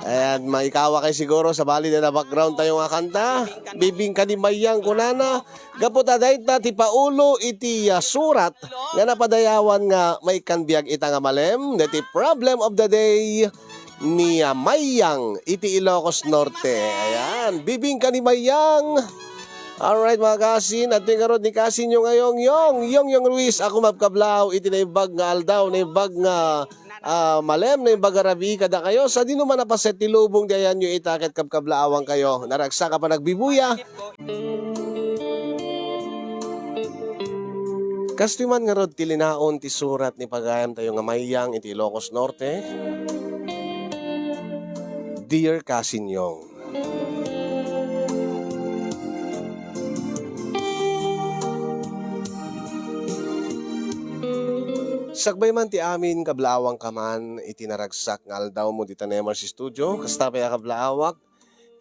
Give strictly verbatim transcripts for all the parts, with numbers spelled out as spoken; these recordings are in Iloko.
Ayan, maikawakay siguro sabali dayta background tayo nga kanta. Bibingka ni Mayang kunana, gapu ta dayta ti paulo iti, ah, surat nga napadayawan nga maikkan biag ita nga malem, dayta problem of the day ni, ah, Mayang iti Ilocos Norte. Ayan, bibingka ni Mayang. Alright, mga kasin, adtoy ngarud ni kasinyo nga Yongyong, Yongyong Ruiz, ako mabkablaaw iti naimbag nga aldaw, naimbag nga ah, malem nga imbag a rabii kadakayo, sadino man a paset ti lubong ti ayanyo ita ket kabkablaawankayo. Naragsak a panagbibuya. Kastoy man ngarud ti linaon ti surat ni pagayamtayo nga Mayang iti Ilocos Norte. Dear Kasin Yong, sakbay man ti amin, kablaawanka man iti naragsak nga aldawmo dita Nemars Studio. Kasta pay a kablaawak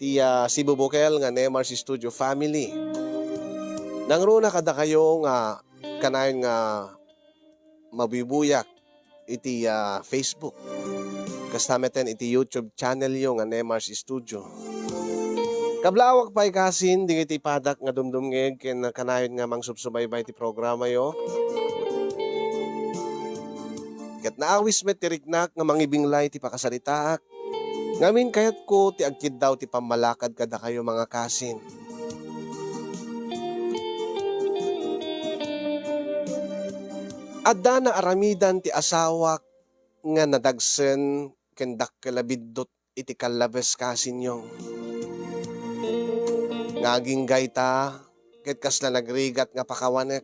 ti, ah, sibubukel nga Nemars Studio family. Nangruna kadakayo nga kanayon nga mabibuyak iti, ah, Facebook. Kasta metten iti YouTube channelyo nga Nemars Studio. Kablaawak pay kasin dagiti padak nga dumdumngeg ken kanayon nga mangsubsubaybay ti programayo. Ket naawis met ti riknak nga mangibinglay ti pakasaritaak. Ngamin, kayatko ti agkiddaw ti pammalakad kadakayo, mga kasin. Adda naaramidan ti asawak nga nadagsen ken dakkel a biddut iti kallabes, Kasin Yong. Nga agingga ita, ket kasla nagrigat nga pakawanek.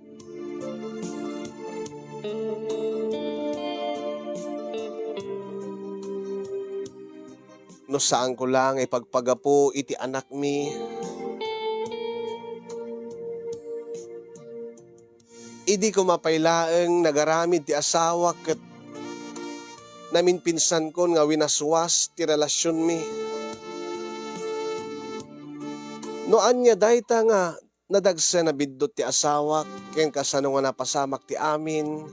No saanko la nga ipagpagapu iti anakmi, idi koma pay laeng nagaramid ti asawak ket naminpinsankon nga winaswas ti relasionmi. No ania dayta nga nadagsen a biddut ti asawak ken kasano nga napasamak ti amin,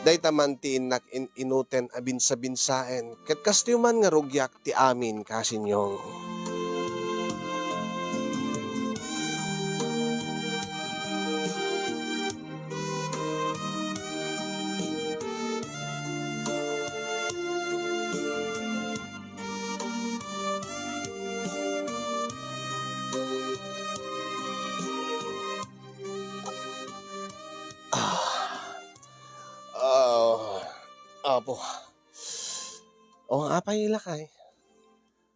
dayta man ti innak in-inuten a binsabinsaen, ket kastoy man nga rugiak ti amin, Kasin Yong. Ah. Ah, Apo. O, apay, lakay?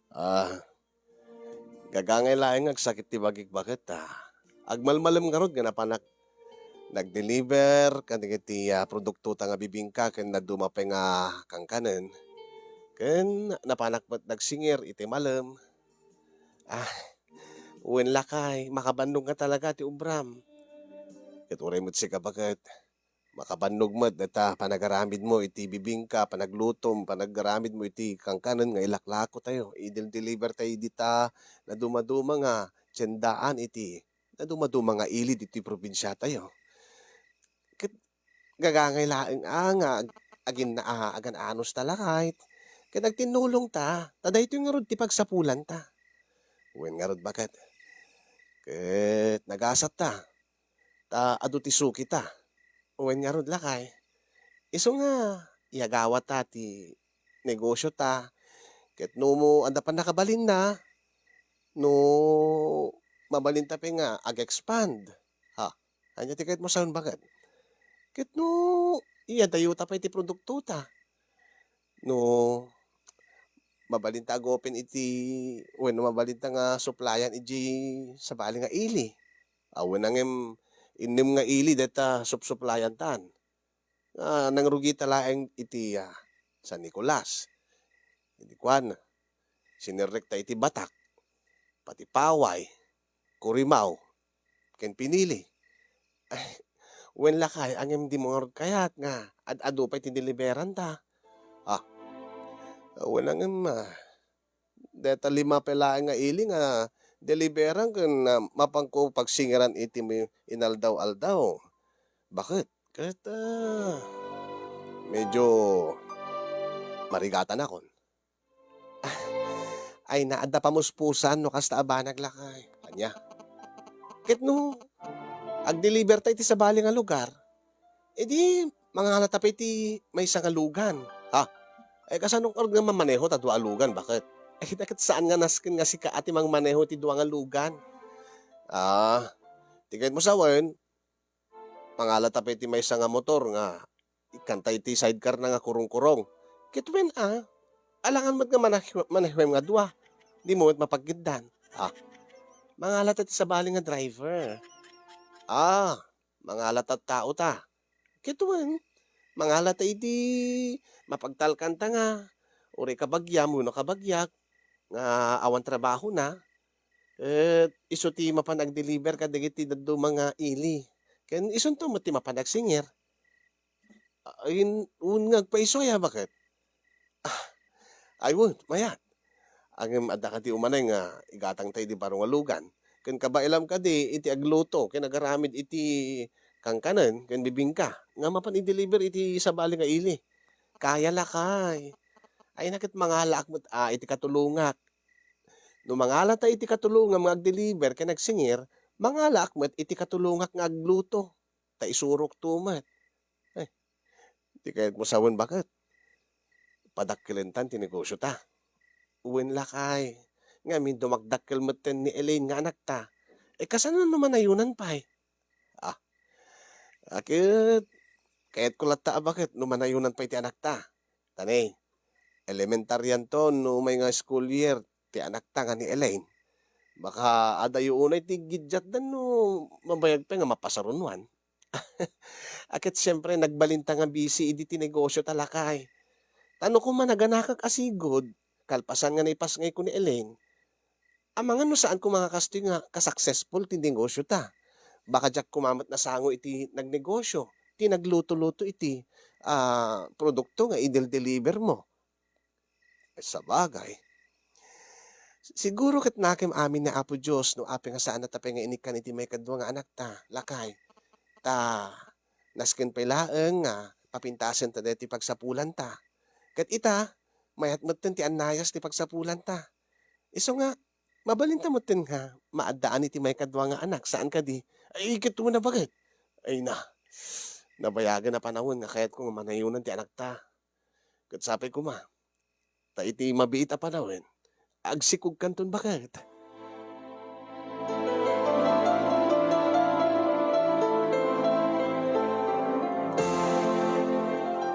Ah, gagangay laeng nga agsakit ti bagik baket, ah. Agmalmalem ngarud nga napanak nag-deliver kadagiti, ah, produktota nga bibingka ken dadduma pay nga kankanen. Ken napanak met nagsingir iti malem. Ah, wen, lakay, makabannog nga talaga ti obram. Ket uray met sika baket, makabannog met dayta panagaramidmo iti bibingka, panaglutom, panagaramidmo iti kankanen nga ilaklakotayo. Idel-deliver tayo dita nadumaduma nga tiendaan iti nadumaduma nga ili ditoy probinsiatayo. Ket gagangay laeng a nga ag-, agin-, a-, agan-anos ta, lakay. Ket agtinnulong ta, ta daytoy ngarud ti pagsapulanta. Wen ngarud, baket. Ket nagasat ta, ta adu ti suki ta. Wen ngarud, lakay. Isu nga iyagawa ta ti negosio ta. Ket no mo adda pannakabalinna, no mabalinta pay nga ag-expand. Ha? Ania ti kayatmo sawen, baket? Ket no iyadayota pay ti produktota. No mabalinta ag-open iti, wenno mabalinta nga supplyan iti sabali nga ili. Awan ngem innem nga ili dayta supsuplayantan. Ah, nangrugita laeng iti, ah, San Nicolas. Idi kuan, sinerrekta iti Batak, pati Paway, Kurimaw, ken Pinili. Ay, wen lakay, ngem dimo ngarud kayat nga ad-adu pay ti deliveranta. Ah, wen ngem, ah, deta lima pay laeng nga ili nga deliveran ken, ah, mapanko pagsingiran iti mi-, inaldaw-aldaw. Baket? Ket, ah, medyo marigatanakon. Ay, na, adda pamuspusan no kasta a banag, lakay. Ania? Ket no agdeliver ta iti sabali nga lugar, idi mangalata pay iti maysa nga lugan. Ha? Ay, kasano ngarud nga mamaneho ta dua a lugan, baket? Ay, ket saan nga nasken nga sika a ti mangmaneho iti dua nga lugan? Ah, ti kayatmo sawen, mangalata pay iti maysa nga motor nga ikkanta iti sidecar na nga kurongkurong. Ket wen a, alangan met nga manah-, manehwem nga dua. Dimo met mapagiddan. Ah, mangalata iti sabali nga driver. Ah, mangalata tao ta. Ket wen, mangalata iti mapagtalkanta nga uray kabagiam wenno kabagiak nga awan trabahona, ket isu ti mapan agdeliver kadagiti dadduma nga ili. Ken isunto met ti mapan agsingir. Ay, wen nga agpaiso aya, baket? Ah, ay, wen, mayat. Ngem adda kadi umanay nga igatangta idi baro nga lugan. Ken kabaelam kadi iti agluto ken agaramid iti kankanen ken bibingka nga mapan i-deliver iti sabali nga ili. Kaya, lakay. Ay, na ket mangalaak met a iti katulongak. No mangalata iti katulongam nga agdeliver ken agsingir, mangalaak met iti katulongak nga agluto, ta isurokto met. Ay, ti kayatmo sawen, baket? Padakkelentan ti negosiota. Wen, lakay. Ngamin, dumakdakkel metten ni Elaine nga anakta. Eh, kasano no manayonan pay? Ah, a ket kayatko latta a baket no manayonan pay ti anakta. Ta ne, elementarianto no umay nga school year ti anakta nga ni Elaine. Baka adayo unay ti giddiatda no mabayag pay nga mapasarunoan. A ket siempre, nagbalinta nga busy idi ti negosiota, lakay. Ta no koma naganakak a sigud, kalpasan nga naipasngayko ni Elaine, amangan no saan koma nga kastoy nga ka-successful ti negosiota. Baka diak koma met nasango iti nagnegosio, ti nagluto-luto iti, ah, produkto nga idel-deliver mo. Sabagay. Siguro ket nakem amin ni Apo Dios no apay nga saannata pay nga inikkan iti maikadua nga anakta, lakay. Ta nasken pay laeng nga papintasenta daytoy pagsapulanta. Ket ita, mayat metten ti annayas ti pagsapulanta. Isu nga, mabalinta metten nga maaddaan iti maikadua nga anak, saan kadi? Ay, ket una baket. Ay na, nabayagen a panawen nga kayatko nga manayonan ti anakta. Ket sapay koma, ta iti mabiit a panawen, agsikogkanton baket.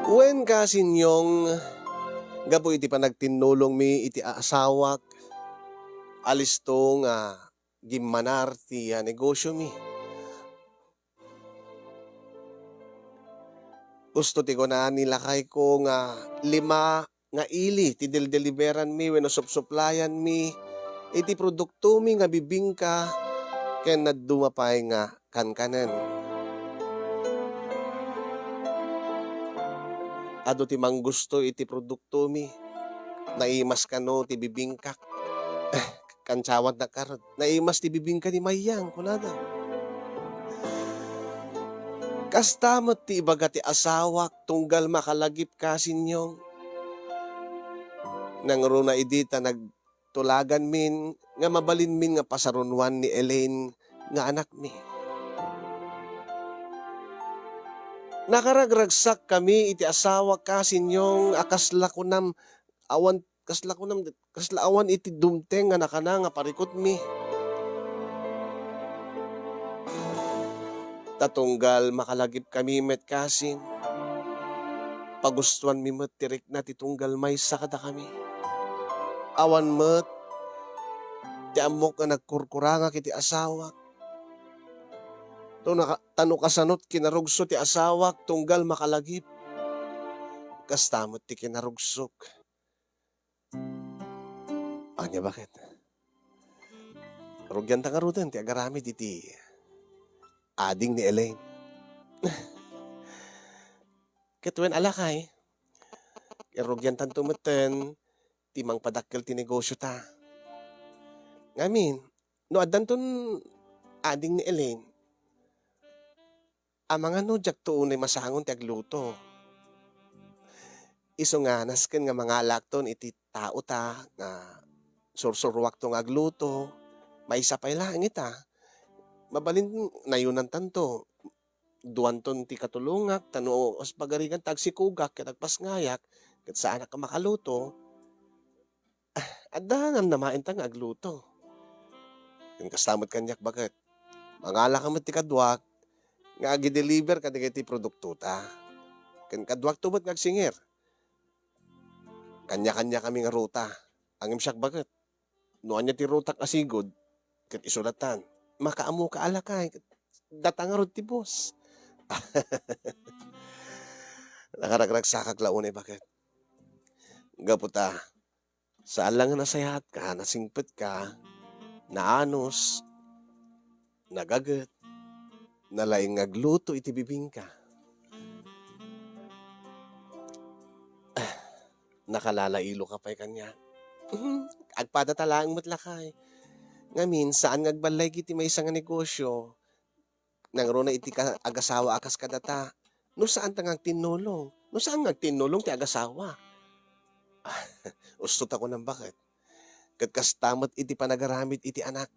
Wen, Kasinyong, gapu iti panagtinnulongmi iti asawak, alisto nga gimmanar ti, ah, negosiomi. Gusto ti kuna ni lakayko nga lima nga ili ti deldeliveranmi wenno supsuplayanmi iti produktomi nga bibingka ken dadduma pay nga kankanen. Adu ti manggusto iti produktomi, naimas kano ti bibingkak. Kansawan na karud, naimas ti bibingka ni Mayang, kunana. Kasta met ti ibaga ti asawak, tunggal makalagip, Kasinyong. Nangruna idi ta nagtulaganmin nga mabalinmin nga pasarunoan ni Elaine nga anakmi. Nakaragragsakkami iti asawak, Kasinyong, a kasla kunam, awan, kasla kunam, kasla awan iti dumteng nga nakana nga parikutmi. Ta tunggal makalagipkami met, Kasin, pagustoanmi met ti rikna ti tunggal maysa kadakami. Awan met ti ammok nga nagkurkurangak iti asawak. Ta no ka-, ta no kasanot kinarugso ti asawak tunggal makalagip, kasta met ti kinarugsok. Ania baket? Rugianta ngaruden ti agaramid iti ading ni Elaine. Ket wen a lakay, rugiantanto metten ti mangpadakkel ti negosiota. Ngamin, no addanton ading ni Elaine, amangan no diakto unay masangon ti agluto. Isu nga nasken nga mangalaakton iti taota nga sursuruakto nga agluto, maysa pay laeng ita. Mabalin nayunantanto. Duanton ti katulongak, ta no as pagarigan ta agsikogak ket agpasngayak, ket saanak a makaluto, adda namnamaenta nga agluto. Ken kasta met kaniak, baket. Mangalaka met ti kaduak nga agi-deliver kadagiti produktota. Ken kaduakto met nga agsingir. Kanya-kaniakami nga ruta. Ngem siak, baket, no ania ti rutak a sigud, ket isu latan, makaammoka a lakay, ket data ngarud ti boss. Nakaragragsakak la unay, baket. Gapu ta, saan la nga nasayaatka, nasingpetka, naanus, nagaget, nalaing nga agluto iti bibingka. Nakalalailo ka pay kaniak. Mhm. Agpadata laeng met lakay. Ngamin, saan nga agballay iti maysa nga negosyo. Nangruna iti ka-, agasawa a kas kadata. No saan ta nga agtinnulong. No saan nga agtinnulong ti agasawa. Usto ta kunam, baket. Ket kasta met iti panagaramid iti anak.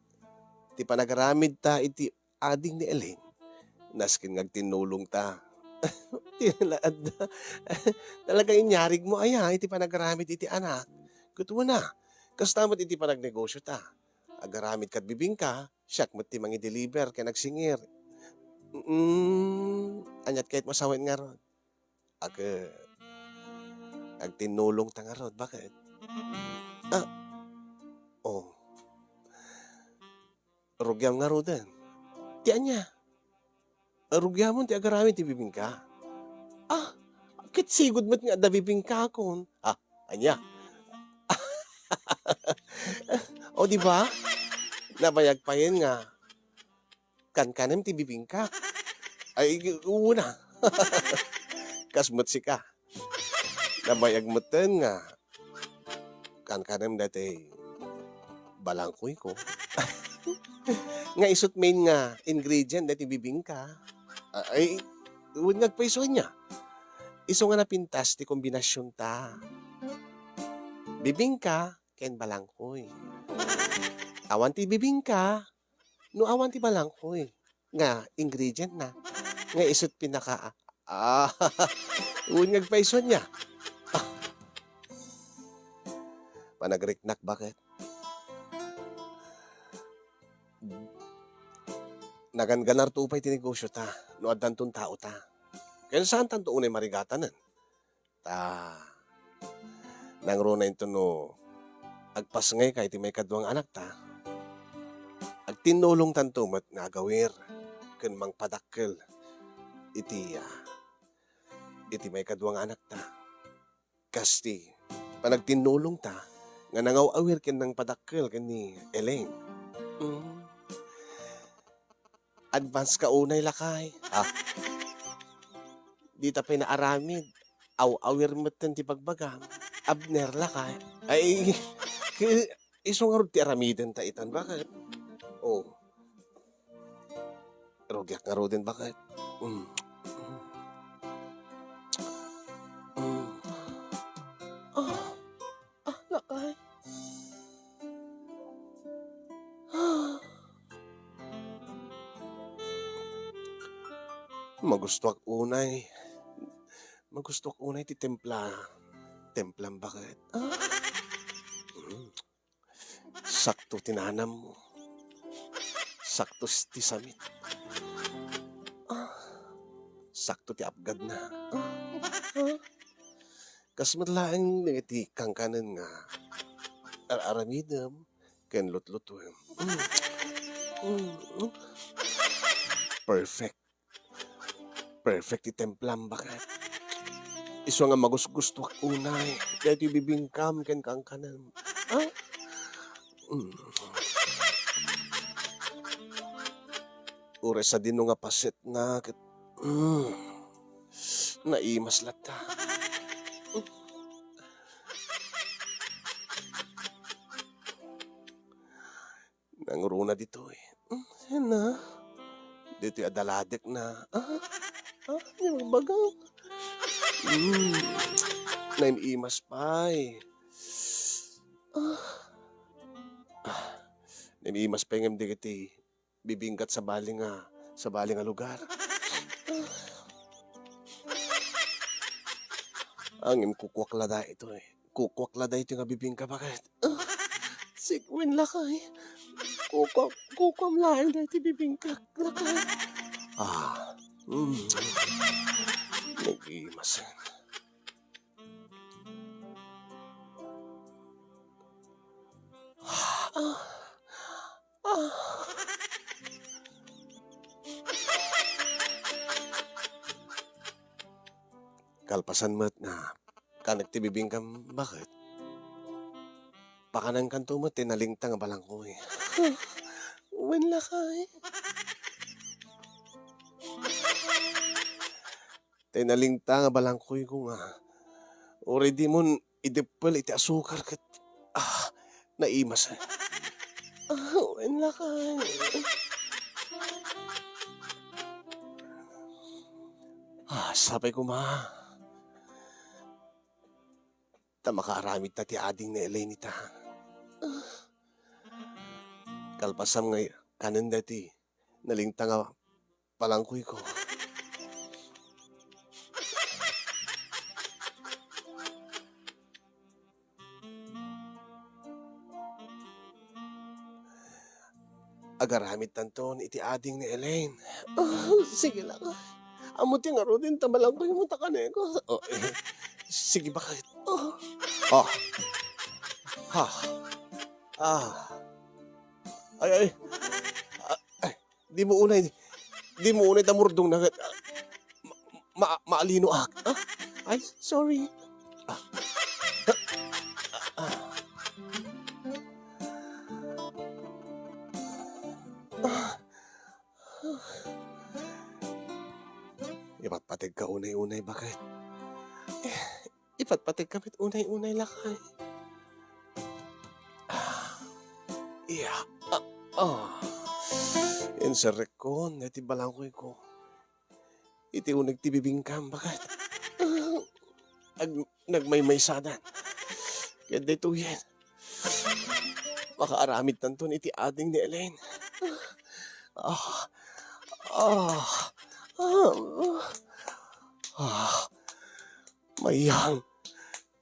Ti panagaramid ta iti ading ni Elaine, nasken nga agtinnulong ta. Ti la adda. Talaga inyarigmo aya iti panagaramid iti anak? Ket wen a, kasta met iti panagnegosyo ta. Agaramid kad bibingka, siak met ti mangi-deliver ken agsingir. Mm, aniat kayat masawen ngarud? Ket agtinnulong ta ngarud, baket? Ah, oh. Rugiam ngaruden. Ti ania? Rugiamon ti agaramid ti bibingka? Ah, ket sigud met nga adda bibingkakon. Ah, ania? O, di ba? Nabayag payen nga kankanem ti bibingka. Ay, una. Kas met sika. Nabayag metten nga kankanem daytoy balangkoyko. Nga isut main nga ingredient daytoy bibingka. A-, ay, wen nga agpayso ania. Isu nga napintas ti kombinasionta. Bibingka ken balangkoy. Awan ti bibingka, no awan ti balangkoy nga ingredientna, nga isut pinaka-, ah, wen nga agpayso ania. Ah. Panagriknak, baket? Naganganarto pay ti negosyota no addanton taota. Ken saantanto unay marigatanen. Ta, nangruna inton no agpasngayka iti maikadua nga anakta, agtinnulongtanto met nga agawir ken mangpadakkel iti, ah, iti maikadua nga anakta. Kas ti panagtinnulongta nga nangaw-awir ken nangpadakkel ken ni Elaine. Mm. Advance ka unay, lakay. Ah. Dita pay naaramid. Aw-awir metten ti bagbagam. Abner, lakay. Ay, ke-, isu ngarud ti aramidenta itan, baket? Oh. Rugiak ngaruden, baket? Mm. Mm. Mm. Ah. Ah, lakay. Magustuak unay. Magustuak unay ti templa. Templam, baket? Ah. Mm. Sakto ti nanammo. Sakto s-, ti samit. Ah. Sakto ti apgadna. Ah. Ah. Kas met laeng dagiti kankanen nga ar-aramidem ken lutlutuem. Mm. Mm. Perfect. Perfect ti templam, baket. Isu nga magusgustuak unay daytoy bibingkam ken kankanem. Ah? Mm. Uray sadino nga pasetna ket, mm, naimas latta. Nangruna ditoy. Mm, saan na? Ditoy a daladekna. Ah? Ah, yung baga. Mm, naimas pay. Ah. Naimas pay ngem dagiti bibingka ket sabali nga, sabali nga lugar. Ngem kukuak la daytoy. Kukuak la daytoy nga bibingka, baket. Sik-, wen, lakay. Kukuak, kukuam laeng daytoy bibingka, lakay. Ah. Mm. Naimas. Ah. Ah. Kalpasan met nga kanek ti bibingkam, baket? Pakanenkanto met ti nalingta nga balangkoy. Wen, lakay. Ti nalingta nga balangkoyko nga uray dimon ideppel iti asukar ket, ah, naimas. Ah, wen, lakay. Ah, sapay koma. Ta makaaramidta ti ading ni Elaine ita. Kalpasam nga kanen daytoy nalingta nga balangkoyko. Agaramidtanton iti ading ni Elaine. Oh, sige lang. Ammo ti ngaruden ta balangkoymo ta kaneko. Oh, eh, sige, baket? Oh. Oh. Ha. Ah. Ay, ay. Ah, ay. Dimo unay, dimo unay ta murdong na ket, ah, ma-, ma-, maalinoak. Ah? Ay, sorry. Ah. Ah. Ah. Ipatpategka unay-unay, baket? Ipatpategka met unay-unay, lakay. Ah, iya. Ah, ah. Inserrekkon daytoy balangkoyko iti uneg ti bibingkam, baket? Ag-, nagmaymaysadan. Ket daytoyen, makaaramidtanton iti ading ni Elaine. Ah, ah, ah, ah. Mayang.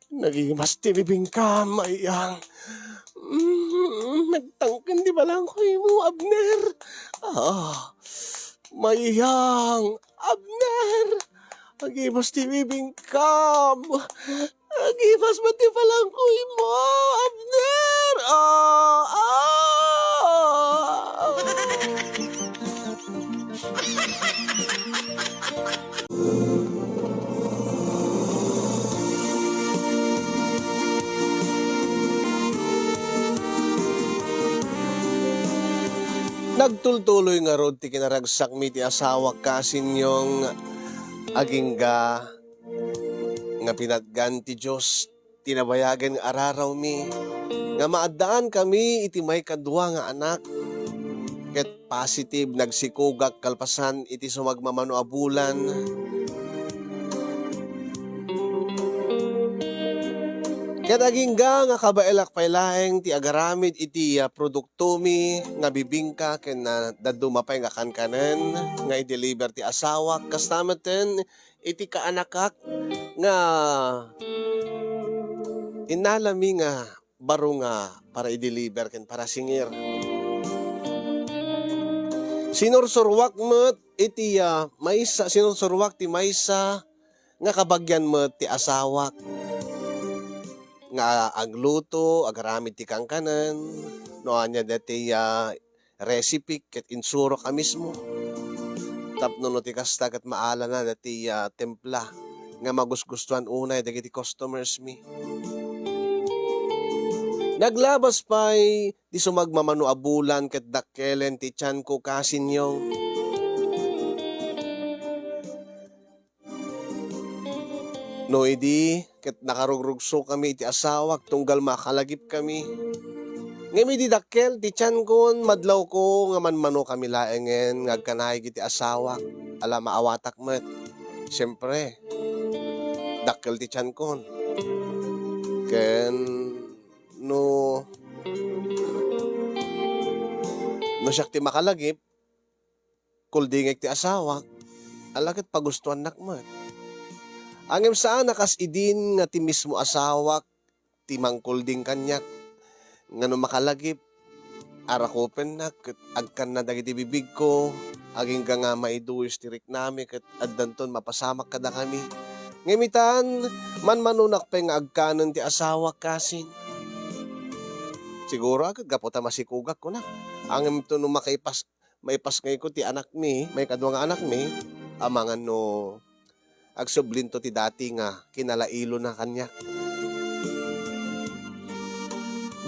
Nagimas ti bibingkam, Mayang. Mm, nagtangken ti balangkoymo, Abner. Ah, Mayang, Abner. Nagimas ti bibingkam. Nagimas met ti balangkoymo, Abner. Ah, ah. Nagtultuloy ngarud ti kinaragsakmi ti asawak, Kasinyong, agingga nga pinatgan ti Dios ti nabayagen nga ararawmi, nga maaddaankami iti maikadua nga anak, ket positive, nagsikogak kalpasan iti sumagmamano a bulan. Ket agingga nga kabaelak pay laeng ti agaramid iti, ah, produktomi nga bibingka ken, ah, dadduma pay nga kankanen nga i-deliver ti asawak, kasta metten iti kaanakak nga innalami nga baro nga para i-deliver ken para singir. Sinursuruak met iti, ah, maysa, sinursuruak ti maysa nga kabagian met ti asawak nga agluto, agaramid ti kankanen, no ania daytoy, ah, recipe ket insurok a mismo. Tapno no ti kasta ket maalana daytoy, ah, templa nga magusgustoan unay dagiti customers mi. Naglabas pay ti sumagmamano a bulan ket dakkelen ti tianko, Kasinyong. No idi ket nakarugrugsokami iti asawak tunggal makalagipkami. Ngem idi dakkel ti tiankon, madlawko nga manmanokami laengen nga agkanayeg iti asawak a la maawatak met. Siempre, dakkel ti tiankon. Ken no No siak ti makalagip, kuldingek ti asawak, ala ket pagustuannak met. Ngem saan a kas idin nga ti mismo asawak ti mangkulding kaniak, nga no makalagip, arakupennak ket agkanna dagiti bibigko, agingga nga maiduyos ti riknami ket addanton mapasamak kadakami. Ngem itan, manmanonak pay nga agkanen ti asawak kasin. Siguro a ket gapu ta masikugak, kunak. Ngem to no makaipas-, maipasngayko ti anakmi, maikadua nga anakmi, amangan no agsublinto ti dati nga kinalailona kaniak.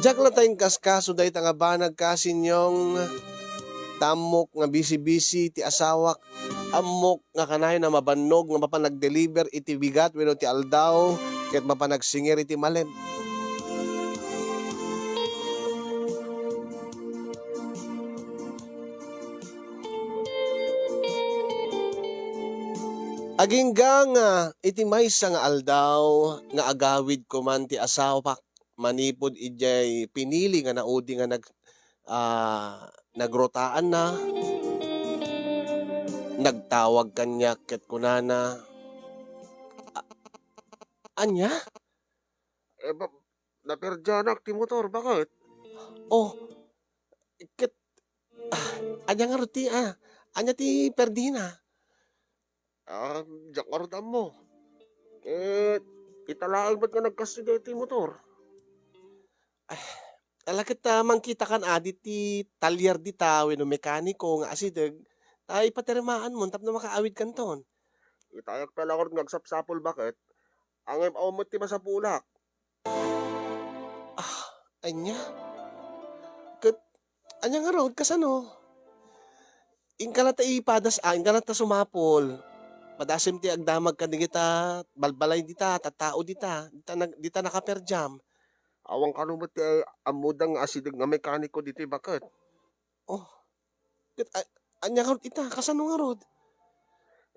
Diak latta inkaskaso dayta nga banag, Kasinyong, ta ammok nga bisi-bisi ti asawak. Ammok nga kanayon a mabannog nga mapan nag-deliver iti bigat wenno ti aldaw ket mapan nagsingir iti malem. Agingga nga iti maysa nga aldaw nga agawidko man ti asawak manipud idiay pinili nga naudi nga nag-, ah, nagrutaanna, nagtawag kaniak ket kunana, "A-, ania?" Eh, ba-, naperdianak ti motor, baket? Oh, ket, ah, ania ngarud ti, ah, ania ti perdina? Ah, diak ngarud ammo. Ket, ita laeng met nga nagkasdi daytoy motor. Ah, ala ket, ah, mangkitakan adi ti talyer dita wenno mekaniko nga asideg, ta ipatirimaanmon tapno makaawidkanton. Itayak pay la ngarud nga agsapsapul, baket. Ngem awan met ti masapulak. Ah, ania? Ket, ania ngarud, kasano? Inka latta ipadas, ah, inka latta sumapul. Padasem ti agdamag kadagita balbalay dita, tattao dita, dita nag-, dita nakaperdiam. Awan kano met ti ammoda nga asideg nga mekaniko ditoy, baket. Oh. Ket, a-, ania ngarud ita? Kasano ngarud?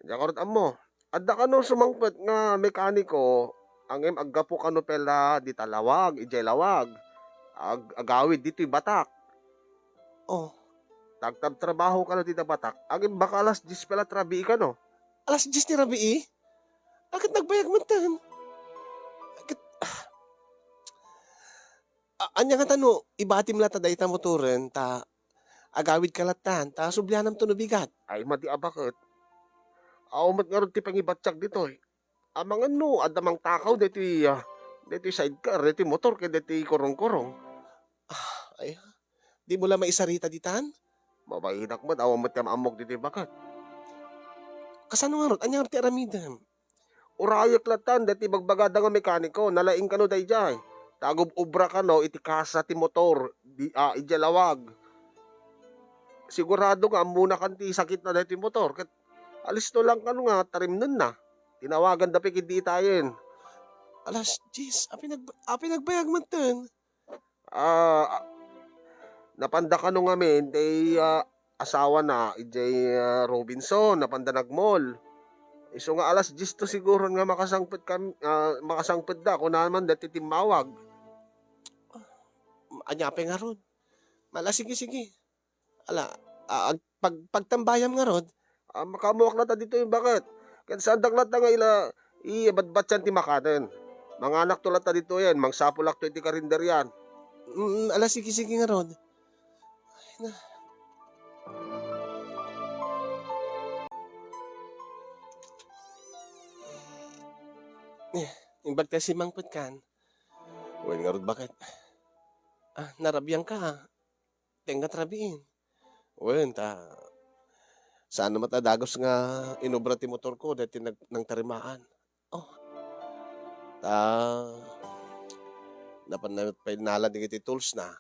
Ania ngarud ammo? Adda kano sumangpet nga mekaniko, ngem aggapu kano pay la dita lawag, idiay lawag. Ag-, agawid ditoy Batak. Oh. Tagtabtrabaho kano dita Batak, ngem baka alas dies pay la ti rabii kano. Alas dies ti rabii? Ket nagbayag metten. Ket, ah, A-, ania ngata no ibatim latta dayta motoren ta agawidka lattan ta sublianamto no bigat? Ay, madi a baket. Awan met ngarud ti pangibatiak ditoy. Amangan no adda mangtakaw daytoy, ah, daytoy sidecar, daytoy motor ken daytoy kurungkurung. Ah, ay, dimo la maisarita ditan? Mabainak met, awan met ti am-ammok ditoy baket. Kasano ngarud? Ania ngarud ti aramidem? Urayek lattan daytoy ibagbagada nga mekaniko, nalaing kano daydiay. Ta agub-obra kano iti kasa ti motor, di, ah, idiay lawag. Sigurado nga ammonakan ti sakitna daytoy motor, ket alisto lang kano nga tarimnenna. Tinawaganda pay ketdi itayen. Alas dies, apay nag-, apay nagbayag metten? Ah, napanda kano ngamin ti, ah, asawana, idiay, ah, Robinson, napanda nag-mall. Isu nga alas dies to siguro nga makasangpet kam-, ah, makasangpetda, kuna man daytoy timmawag. Ania pay ngarud? Ala, sige, sige. Ala, ah, ag-, pag-, pagtambayam ngarud. Ah, makaammoak latta ditoy, baket? Ket saandak latta nga ila, ibatbatian ti makanen. Manganakto latta ditoyen, mangsapulakto iti karinderian. Mm, ala, sige, sige ngarud. Ay, na. Eh, imbag ta simangpet kan. Wen ngarud, baket? Ah, narabian ka, ah. Tengnga ti rabiin. Wen, ta saan met a dagus nga inobra ti motorko, daytoy nag-, nangtarimaan. Oh. Ta, napan na pay nalan dagiti toolsna.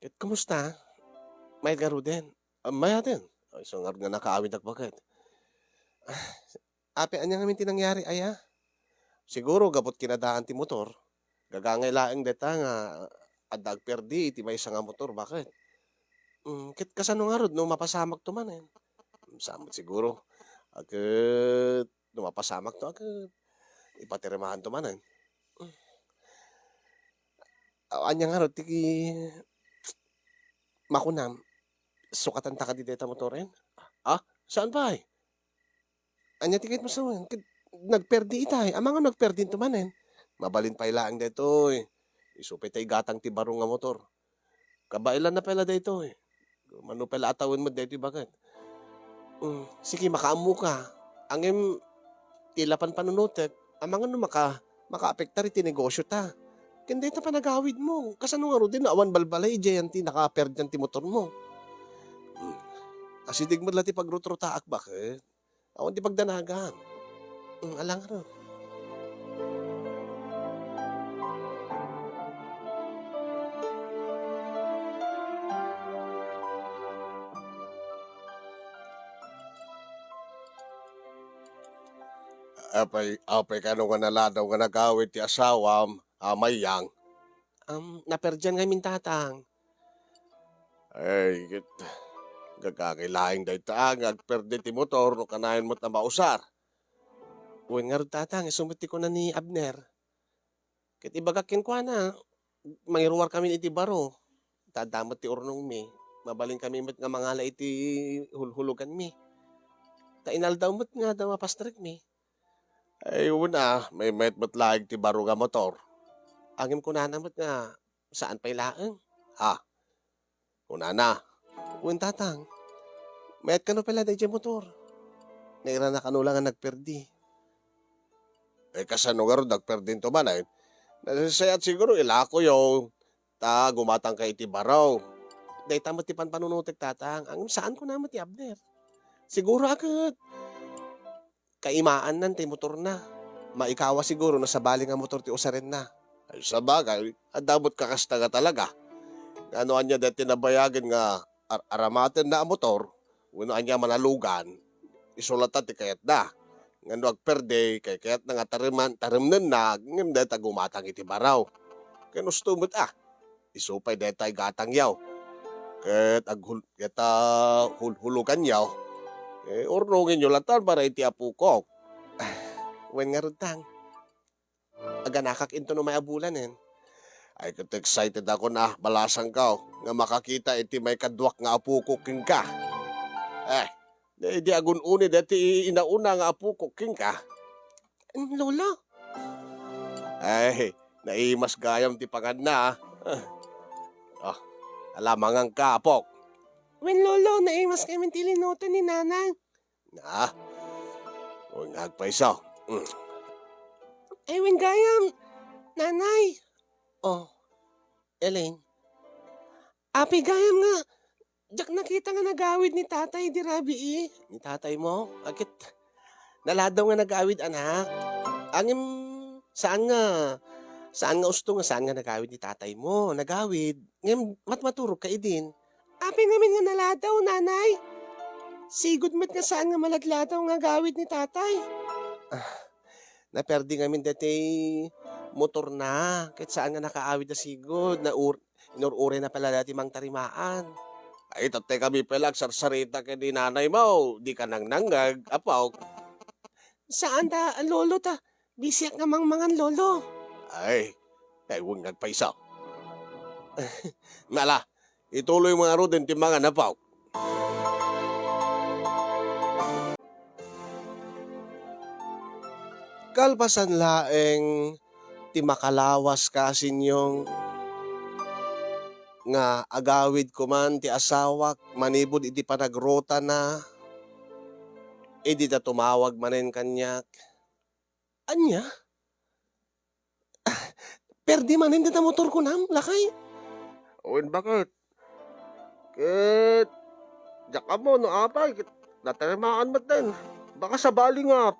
Ket kumusta? Mayat ngaruden? Ah, mayaten. Ay, isu ngarud nga nakaawidek, baket. Ah, apay, ania ngamin ti nangyari, aya? Siguro gapu ti kinadaan ti motor. Gagangay laeng dayta nga adda agperdi iti maysa nga motor, baket? Mm, ket kasano ngarud no mapasamakto manen? Saan met siguro. A, ket no mapasamakto, a, ket ipatirimaanto manen. Mm. A, ania ngarud ti makunam? Sukatanta kadi dayta motoren? Ah, saan pay? Ania ti kayatmo sawen? Ket nagperdi itay. Amangan no nagperdi into manen. Mabalin pay laeng daytoy. Isu pay ta igatang ti baro nga motor. Kabaelanna pay la daytoy. Mano pay la a tawen met daytoy baket. Mm, sige, makaammoka. Ngem ti la panpanunotek, amangan no maka-, makaapektar iti negosyota. Ken dayta panagawidmo, kasano ngaruden no awan balbalay idiayan ti nakaperdian ti motormo? Mm. Asideg met la ti pagrutrutaak baket. Awan ti pagdanagan. Mm, ala ngarud. Apay, apay kano nga naladaw nga nagawid ti asawam, a Mayang? Am, naperdian ngamin, Tatang. Ay, ket gagangay laeng dayta nga agperdi ti motor no kanayon met a mausar. Wen ngarud, Tatang, isu met ti kuna ni Abner. Ket ibagak kenkuana, mangiruarkamin iti baro. Ta adda met ti urnongmi. Mabalinkami met nga mangala iti hulhuloganmi. Ta inaldaw met nga adda mapastrekmi. Ay, una, maymayat met laeng ti baro nga motor. Ngem kunana met nga, saan pay laeng. Ha? Kunana, "Wen, Tatang, mayat kano pay la daydiay motor? Nairana kano la nga nagperdi." Eh, kasano ngarud nagperdi into manen? Nasayaat siguro ilakoyo, ta gumatangka iti baro. Dayta met ti panpanunotek, Tatang. Ngem saan kuna met ti Abner. Siguro a ket kaimaannan ti motorna. Maikawa siguro no sabali nga motor ti usarenna. Ay, sabagay, adda met kakasta nga talaga. Nga no ania daytoy nabayagen nga ar-, aramatenna a motor, wenno ania manalugan, isu latta ti kayatna. Nga no agperdi, kay kayatna nga tareman-, taremnenna, ngem dayta gumatang iti baro. Ken usto met, ah, isu pay dayta igatangyo. Ket aghul-, ket, ah, hulhuloganyo, eh, urnongenyo latta para iti apokok. Wen ngarud, Tang. Aganakak into no may a bulanen. Ay, ket excited ako na, balasangko, nga makakita iti may kaduak nga apokok kenka. Eh, di, di agun-uni daytoy inauna nga apokok kenka. Lolo? Ay, naimas gayam ti panganna, ah. Oh, ala, manganka, apok. Wen, Lolo, naimas kami ti linuto ni Nanang. Na? Wen nga agpayso. Mm. Ay, wen gayam, Nanay. Oh, Elaine. Apay gayam nga, diak nakita nga nagawid ni Tatay idi rabii. Ni tataymo? Agket, naladaw nga nagawid, anak. Ngem, saan nga, saan nga usto nga saan nga nagawid ni tataymo. Nagawid. Ngem, matmaturogka idin. Apay ngamin nga naladaw, Nanay? Sigud met nga saan nga maladladaw nga agawid ni Tatay. Ah, naperdi ngamin daytoy motorna, ket saan nga nakaawid a sigud, naur-, inur-urayna pay la daytoy mangtarimaan. Ay, tattay kami pay la agsarsarita ken ni nanaymo, dika nangnangngeg, apok. Saan ta, Lolo, ta bisiak nga mangmangan, Lolo. Ay, ay, wen nga agpayso. Nala, ituloymo ngaruden ti mangan, apok. Kalpasan laeng ti makalawas ka, Sinyong, nga agawidko man ti asawak manipud iti panagrutana, idi ta tumawag manen kaniak. Ania? Ah, perdi manen dayta motor kunam, lakay? Wen, baket? Ket, diak ammo no apay, ket natarimaan met den. Baka sabali nga,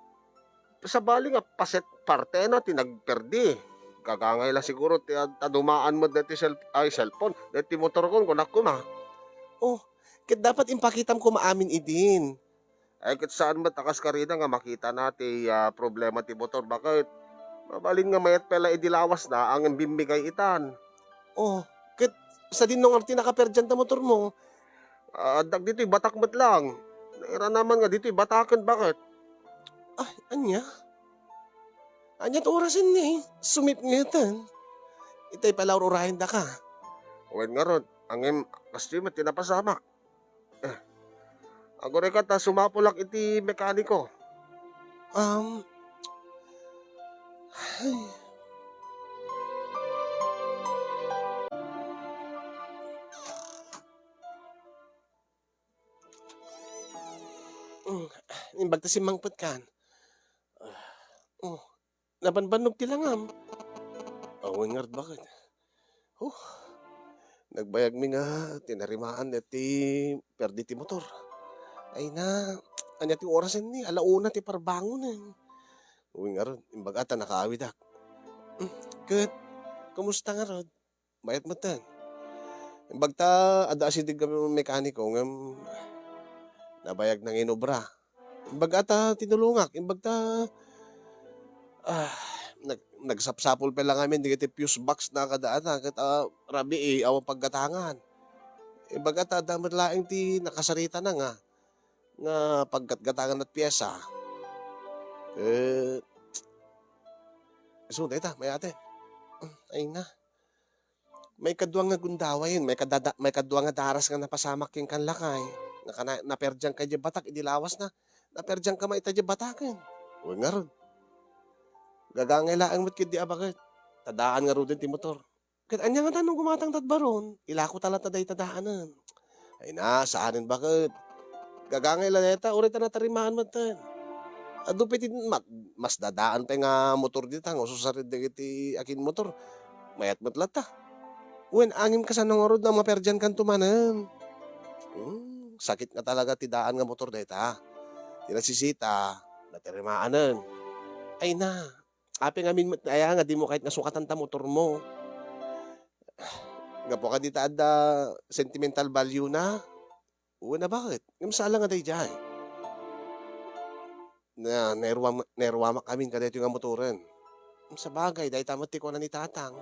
sabali nga paset partena ti nagperdi. Gagangay la siguro ti ad-, ta dumaan met deti cell-, ay, cellphone, deti motorkon, kunak koma. Oh, ket dapat impakitam koma amin idin. Ay, ket saan met a kas karina nga makitana ti, ah, problema ti motor. Baket? Mabalin nga mayat pay la idi lawasna, ngem bimmigay itan. Oh, ket sadin no ngarud ti nakaperdian ta motormo? Ah, addak ditoy batak met lang. Nairanaman nga ditoy bataken, baket? Ay, ania? Ania ti orasen ni? Sumipngeten. Itay pay la ur-urayendaka. Wen ngarud, ngem kastoy met ti napasamak. Agurayka ta sumapulak iti mekaniko. Um, ay. Mm, imbag ta simmangpetkan. Oh, nabanbannog ti langam. Awan ngarud, baket. Huh, nagbayagmi nga tinarimaan ti perdi ti motor. Ay na, ania ti orasen ni? Ala una ti parbangonen. Uy, ngarud, imbag ta nakaawidak. Mm, ket, kumusta ngarud? Mayat metten. Imbag ta, adda asideg nga mekaniko, ngem nabayag nga inobra. Imbag ta tinulongak, imbag ta, ah, nag-, nagsapsapul pay la ngamin dagiti fuse box na kada ata, ket, ah, rabii, awan paggatangan. Imbag ta, adda met laeng ti nakasaritana nga, nga paggatgatangan ti piesa. Ket, isu dayta, mayat. Ay na. Maikadua nga gundaway, maikadada-, maikadua nga daras nga napasamak kenka, lakay. Nga kana-, naperdianka idiay batak idi lawasna. Naperdianka met ita idiay bataken. Wen ngarud. Gagangay laeng met ketdi a baket. Ta daan ngaruden ti motor. Ket ania ngata no gumatangta ti baron? Ilako ta latta dayta daanen. Ay na, saanen baket. Gagangay la dayta, uray ta natarimaan metten. Adu pay ti mat-, mas dadaan pay nga motor dita, nga ususarid dagiti akinmotor. Mayat met latta. Wen, ngem kasano ngarud no maperdiankanto manen? Hmm, sakit nga talaga ti daan nga motor dayta. Ti nasisita, natarimaanen. Ay na, apay ngamin met aya nga dimo kayat nga sukatan ta motormo? Gapu kadi ta adda sentimental value na? Wen a, baket? Ngem sala nga daydiay. Na, nairuam-, nairuamak amin kadaytoy nga motoren. Sabagay, dayta met ti kuna ni Tatang.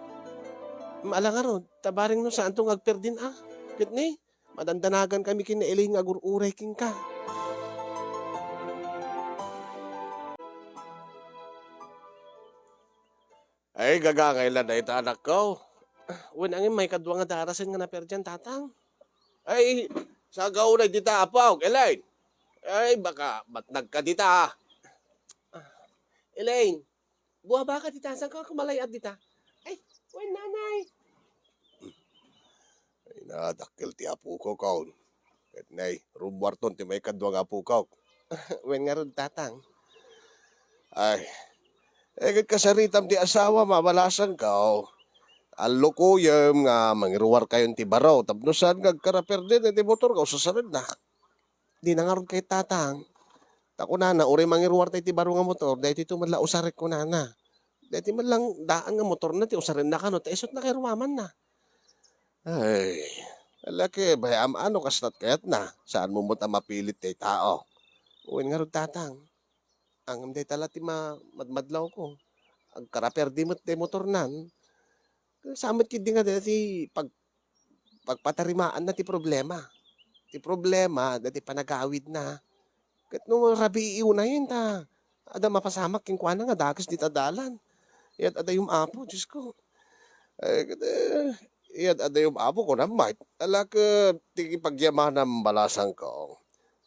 Ala ngarud, ta bareng no saanto nga agperdin a. Ket ni, madandanagan kami ken ni Elaine nga agur-uray kenka. Ay, gagangay la dayta, anakko. Wen, ngem maikadua nga darasen nga naperdian, Tatang. Ay, saan ka unay dita, apok, Elaine? Ay, baka matnag ka dita, ah. Ah, Elaine, buabaka dita, saan ka kumalay-at dita? Ay, wen, nanay. Ay, nadakkel ti apokon. Ket nay, rummuarton ti maikadua nga apokon. Wen ngarud, Tatang. Ay, eh, ket kasaritam ti asawam a balasangko. Allukoyem nga mangiruarkayon ti baro tapno saan nga agkaraperdin ti motor nga ususarenna. Dina ngarud kayat, Tatang. Ta kunana, uray mangiruartay ti baro nga motor, daytoy met la usarek kunana. Daytoy met lang daan nga motorna ti usarenna kano, ta isut' nakairuamanna. Ay, ala ket, bay-am a no kastat kayatna, saanmo met a mapilit ti tao. Wen ngarud, Tatang. Ngem dayta la ti ma-, madmadlawko. Agkaraperdi met ti motornan. Saan met ketdi nga dayta ti pag-, pagpatarimaanna ti problema. Ti problema, dayta ti panagawidna. Ket no rabii unayen ta, adda mapasamak kenkuana nga dakes dita dalan. Iyat adayom, Apo, Diosko. Ay, ket, eh, iyat adayom, Apo, kunam met. Ala ket ti pagyamanam, balasangko.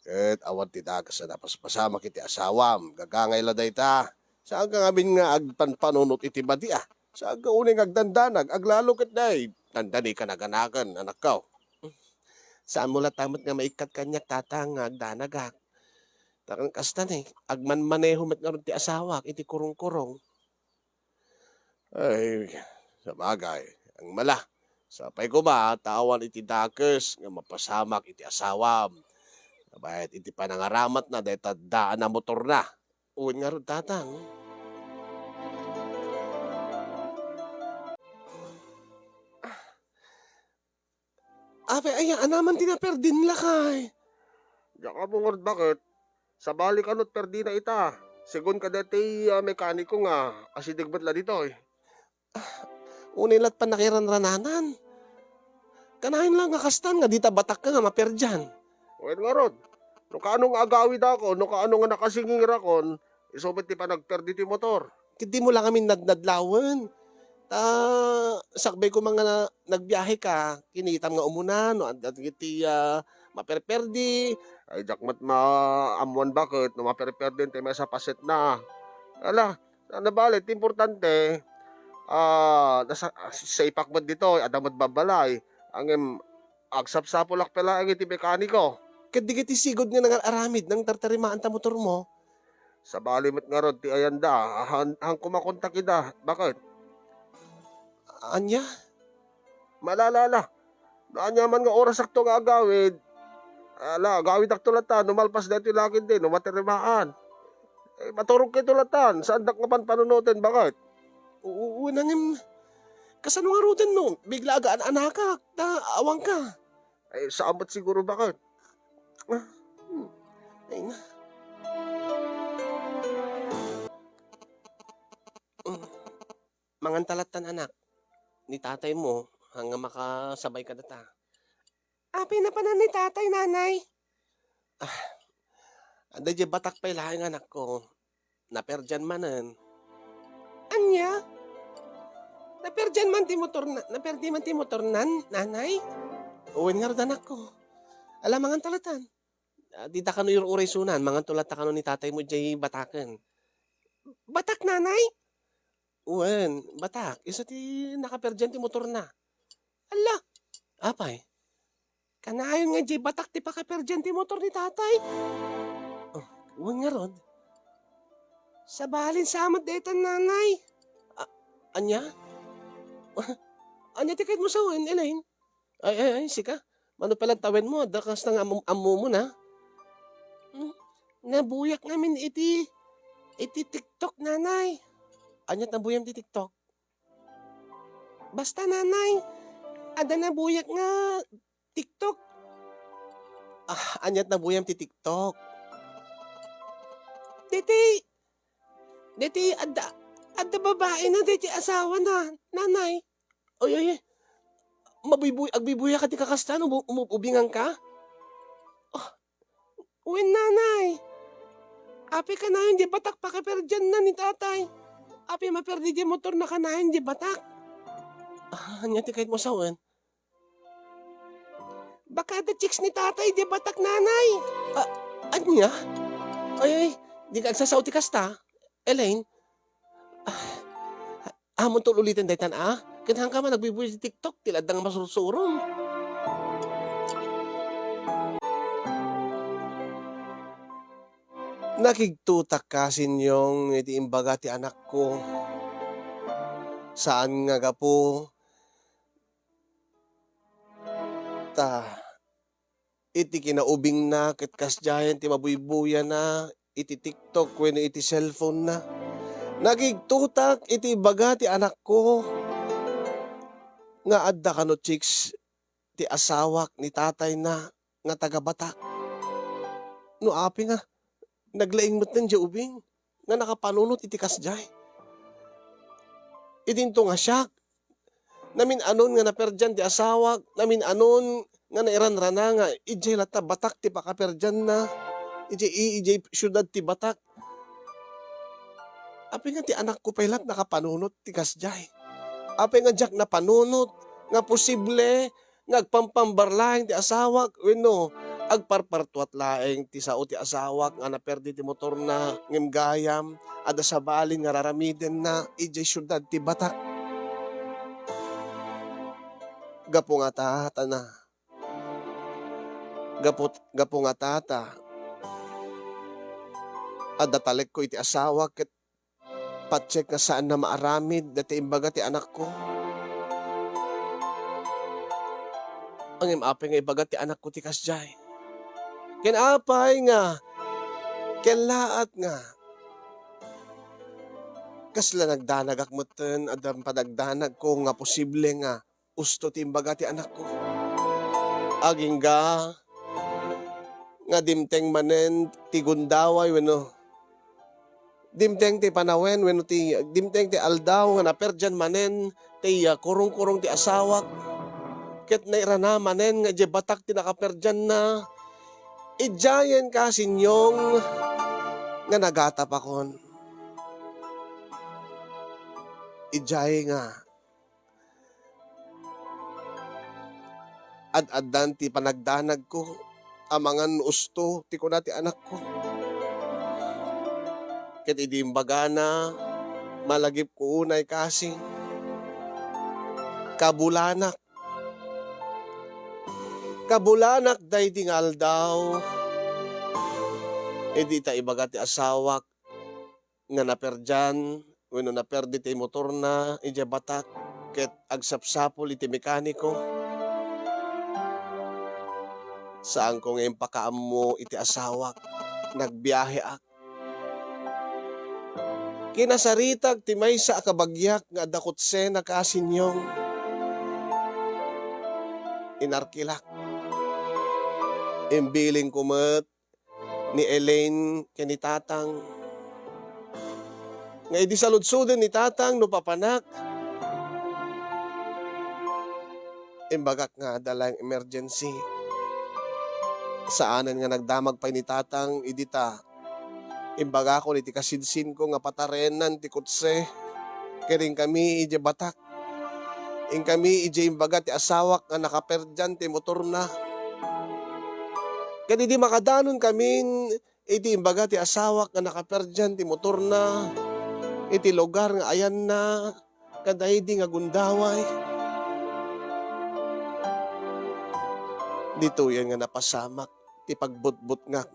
Ket awan ti dakes a napaspasamak iti asawam. Gagangay la dayta. Saan ka ngamin nga agpanpanunot iti madi, a? Saan ka unay nga agdandanag? Aglalo ket nay, dandani ka naganagan, anakko. Saanmo latta met nga maikkat kaniak, Tatang, nga agdanagak. Ta kasta ni, agmanmaneho met ngarud ti asawak iti kurungkurung. Ay, sabagay, ang mala. Sapay koma, ta awan iti dakes nga mapasamak iti asawam. Nabayat iti panangaramatna dayta daan a motorna. Wen ngarud, Tatang. Ah, apay aya a naman ti naperdin, lakay? Diak ammo ngarud baket. Sabali kano ti perdina ita. Segun kadaytoy a mekaniko nga asideg met la ditoy. Ah, unay la ti pannakairanrananan. Kanayon la nga kastan nga dita batakka nga maperdian. Wen ngarud, no kaano nga agawidakon, no kaano nga nakasingirakon, isu met ti panagperdi ti motor. Ket dimo la ngamin nadnadlawen. Ta sakbay koma nga na-, nagbiaheka, kinitam nga umuna no adda dagiti, ah, maperperdi. Ay, diak met maammuan baket no maperperdi ti maysa a pasetna. Ala, nabali, ti importante, ah, nasa-, saipak met ditoy, adda met babbalay. Ngem agsapsapulak pay laeng iti mekaniko. Ket dagiti sigud nga nangar-aramid nang tartarimaanta motormo? Sabali met ngarud ti ayanda, han-, hanko makontak ida. Baket? Ania? Malala, ala. No ania man nga orasakto nga agawid, ala, agawidakto latta no malpas daytoy lakiddi, no matirimaan. Eh, maturogkayto latta, saandak nga panpanunoten, baket? Oo, nangem, kasano ngaruden no bigla agaan-anakak, ta awanka? Ay, saan met siguro, baket? Ah, hmm. Ay na. Mm. Manganta lattan, anak. Ni tataymo, haan nga makasabay kadata. Apay napanan ni tatay, nanay? Ah, adda diay batak pay laeng, anakko. Naperdian manen. Ania? Naperdian man ti motorna, naperdi man ti motornan, nanay? Wen ngarud, anakko. Ala, manganta lattan. Ah, dita kano ir-uraysonan, manganto latta kano ni tataymo diay bataken. Batak, nanay? Wen, batak. Isu ti nakaperdian ti motorna. Ala! Apay? Kanayon nga diay batak ti pakaperdian ti motor ni tatay. Oh, wen ngarud. Sabalin sa met daytan, nanay. A-, ania? Ania ti kayatmo sawen, Elaine? Ay, ay, ay, sika? Mano pay latta wenmo, adda kasta nga am-, ammomo na? Hmm? Nabuyak ngamin iti, iti TikTok, nanay. Ania ti nabuyam ti TikTok? Basta, nanay, adda nabuyak nga TikTok. Ah, ania ti nabuyam ti TikTok? Deti, deti adda, adda babaina, deti asawana, nanay. Ay, ay, ay. Mabuybuy-, agbuybuyak ti kakasta no bu-, umu-, ubinganka? Ah, wen, nanay. Apay kanayon diay batak pakaperdianna ni tatay? Apay maperdi diay motorna kanayon diay batak? Ah, ania ti kayatmo sawen? Baka adda chicks ni tatay diay batak, nanay. Ah, ania? Ay, ay, dika agsasao ti kasta, Elaine. Ah, amonto uliten daytan, a? Ket haanka man agbuybuy ti TikTok, ti la adda nga masursurom. Nakigtotak kasin, Yong, iti imbaga ti anakko. Saan nga gapu ta iti kinaubingna ket kasdiayen ti mabuybuyana iti TikTok wenno iti cellphone-na. Nakigtotak iti ibaga ti anakko nga adda kano chicks ti asawak ni tatayna nga taga-Batak. No apay nga naglaing metten diay ubing nga nakapanunot iti kasdiay. Idinto nga siak, namin-anon nga naperdian ti asawak, namin-anon nga nairanrana nga idiay latta Batak ti pakaperdianna, idiay, idiay siudad ti Batak. Apay nga ti anakko pay lat nakapanunot ti kasdiay? Apay nga diak napanunot nga posible nga agpampambarlaeng ti asawak wenno agparpartuat laeng ti sao ti asawak nga naperdi ti motorna ngem gayam, adda sabalin nga raramidenna idiay siudad ti Batak? Gapu ngata ta na, gapu, gapu ngata ta adda talekko iti asawak ket patiek nga saanna maaramid dayta imbaga ti anakko. Ngem apay nga ibaga ti anakko ti kasdiay? Ken apay nga kellaat nga kasla nagdanagak metten a padagdanagko nga posible nga usto ti imbaga ti anakko. Agingga nga dimteng manen ti gundaway wenno dimteng ti panawen wenno ti dimteng ti aldaw nga naperdian manen ti, ah, kurongkurong ti asawak, ket nairana manen nga idiay Batak ti nakaperdianna, idiayen kasin, Yong, nga nagatapakon. Idiay nga Ad-addan ti panagdanagko, amangan no usto ti kuna ti anakko. Ket idi imbagana, malagipko unay kasi, kabulanak. Kabulanak daydi nga aldaw, idi ta ibaga ti asawak nga naperdian wenno naperdi ti motorna idiay batak ket agsapsapul iti mekaniko. Saanko nga impakaammo iti asawak. Nagbiaheak. Kinasaritak ti maysa a kabagiak nga adda kotsena, Kasinyong. Inarkilak. Imbilingko met ni Elaine ken ni Tatang nga idi saludsoden ni Tatang no papanak, imbagak nga adda laeng emergency. Saanen nga nagdamag pay ni Tatang idi ta imbagakon iti kasinsinko nga patarenan ti kotse ken inkami idiay batak. Inkami idiay imbaga ti asawak nga nakaperdian ti motorna. Ket idi makadanon kamin iti imbaga ti asawak nga nakaperdian ti motorna iti lugar nga ayanna kadaydi nga gundaway, ditoyen nga napasamak ti pagbutbutngak.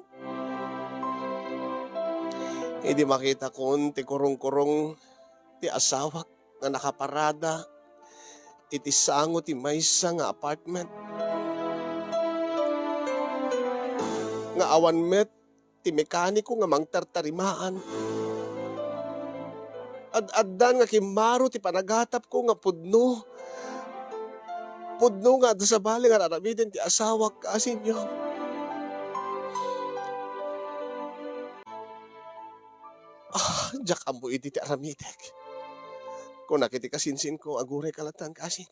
Idi makitakon ti kurungkurong ti asawak nga nakaparada iti sango ti maysa nga apartment nga awan met ti mekaniko nga mangtartarimaan. Ad-addan nga kimmaro ti panagatapko nga pudno. Pudno nga adda sabali nga aramiden ti asawak, Kasinyong. Ah, diak ammo idi ti aramidek. Kunak iti kasinsinko, aguray ka latan, Kasin.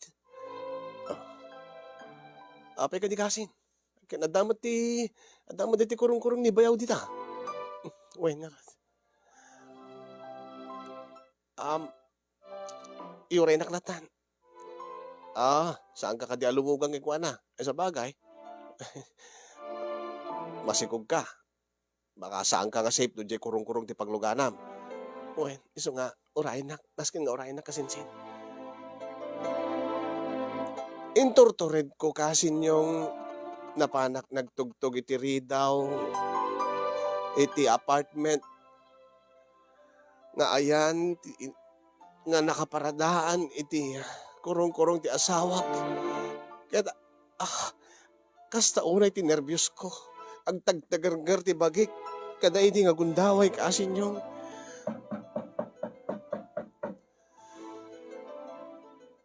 Ah. Apay kadi, Kasin? Ken adda met ti, adda met ti kurungkurong ni bayaw dita. Wen, ngarud. Um, iuraynak latan. Ah, saanka kadi a lumugang kenkuana? Ay, sabagay. Masikog ka. Baka saanka nga safe no diay kurungkurong ti pagluganam. Wen, isu nga, uraynak, nasken nga uraynak, kasinsin. Inturturedko, Kasinyong, napanak nagtugtog iti ridaw, iti apartment, nga ayan ti, nga nakaparadaan iti kurungkurong ti asawak. Ket, ah, kasta unay ti nerviosko. Agtagtagerger ti bagik kadaydi nga gundaway, Kasinyong.